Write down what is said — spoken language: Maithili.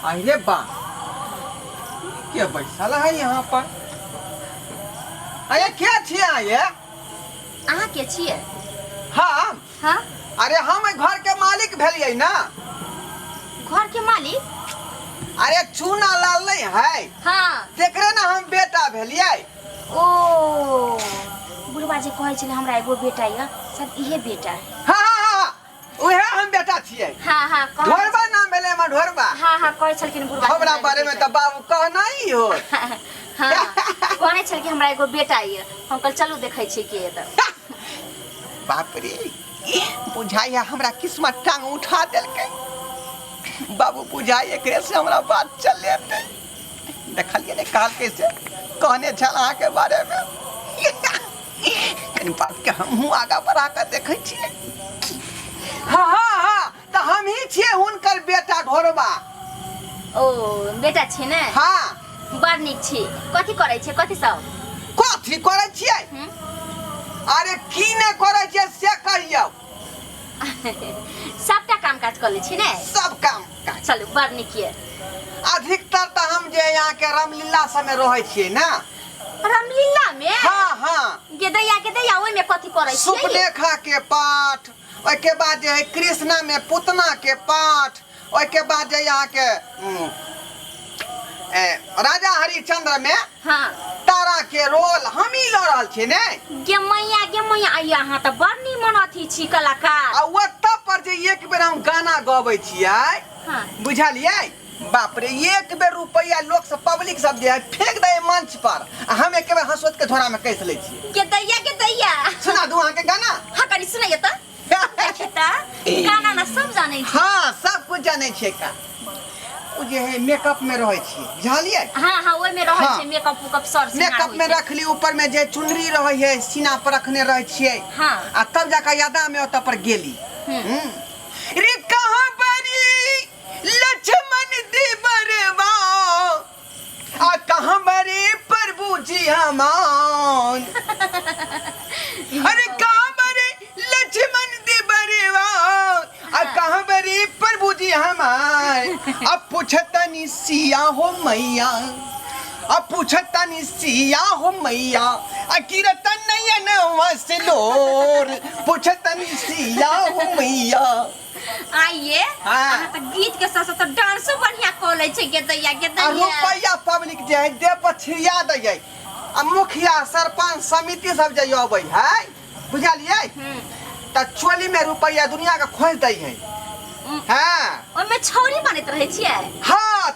अरे बा के बैसल है यहाँ पर? अरे के छियै ये? अहाँ के छियै? हम? हाँ। अरे हम एहि घर के मालिक भेलियै ना। घर के मालिक? अरे चूना लाल नहीं है? हाँ। तेकरे ना हम बेटा भेलियै। ओ बुढ़वा जे कहै छलै हमरा एगो बेटा यऽ, शायद इहे बेटा है। हाँ हाँ हाँ, उहे हम बेटा छियै। हाँ हाँ, कह ढोरबा नाम भेलै हमर, ढोरबा। हाँ हाँ, कहै छलखिन बुढ़वा हमरा बारे में तऽ बाबू कहना ही हो। हाँ, कहने छलखिन हमरा एगो बेटा यऽ, हम कहल चलू देखै छियै के तऽ। बाप रे, बुझाइया हमरा किस्मत टांग उठा देलकै बाबू, बुझाइ एकरे से हमरा बात चलेतै। देखलियै ने, कहलकै से कहने छल अहाँके बारेमे। कनि बातके हमहूँ आगाँ बढ़ा कऽ देखै छियै। हाँ हाँ हाँ, तऽ हमही छियै हुनकर बेटा ढोरबा। ओ बेटा छी ने? हाँ। बड़ नीक छी। कथी करै छियै, कथी सब? कथी करै छियै? अरे की नहि करै छियै से कहियौ। सबटा काम काज कऽ लै छी ने? सब काम काज। चलू बड़ नीक यऽ। अधिकतर तऽ हम जे यहाँ के रामलीला सबमे रहै छियै ने। रामलीला में? हाँ हाँ। गेदैया गेदैया ओहिमे कथी करै छियै? सुपनेखा के पाठ, ओहिके बाद जे है कृष्णा में पुतना के पाठ, ओहिके बाद जे यहाँ के राजा हरिश्चंद्र में हाँ। तारा के रोल हम ही लऽ रहल छियै ने। गे मैया गे मैया, आइया अहाँ तऽ बड़ नीमन अथी छी कलाकार। आ ओतऽ पर जे एक बेर हम गाना गबै छियै, हाँ। बुझलियै? बाप रे, एक बेर रुपैआ लोक सब पब्लिक सब जे है फेंक दै मंच पर आ हम एक बेर हंसोत के झोरा में कस लै छियै। गे दैया गे दैया, सुना दू अहाँके गाना? हाँ कनि सुनैया तऽ। देखी तऽ गाना ना सब जानै छी। हाँ सब कुछ जानै छियै। का ओ जे है मेकअप में रहै छियै, बुझलियै? हाँ हाँ, ओहिमे रहै हाँ। छै मेकअप उकअप सर श्रृंगार मेकअप होइ में छै। रखली, ऊपर में जे चुनरी रहै है सीना पर रखने रहै छियै। हाँ। आ तब जाकर यादा में ओतऽ पर गेली। रे कहाँ बरी लक्ष्मण देवरवा आ कहाँ बरी प्रभु जी हमान, अरे कहाँ बरी लक्ष्मण देवरवा आ कहाँ बरी प्रभु जी हमार, अब पूछतनी सिया हो मैया, अब पूछतनी सिया हो मैया, आ गिरतन नयन वसलोर, पूछतनी सिया हो मैया। आइए। हाँ। अहाँ तऽ गीत के साथ साथ डांसो बढ़िया कऽ लै छै। गेदैया आ गेदैया, रुपैआ पब्लिक जे है देह पर छिड़िया दै है। आ मुखिया सरपंच समिति सब जे अबै है, बुझलियै? तऽ चोली में रुपैआ दुनिया के खोज दै है। हाँ। ओहिमे छौरी बनैत रहै छियै? हाँ।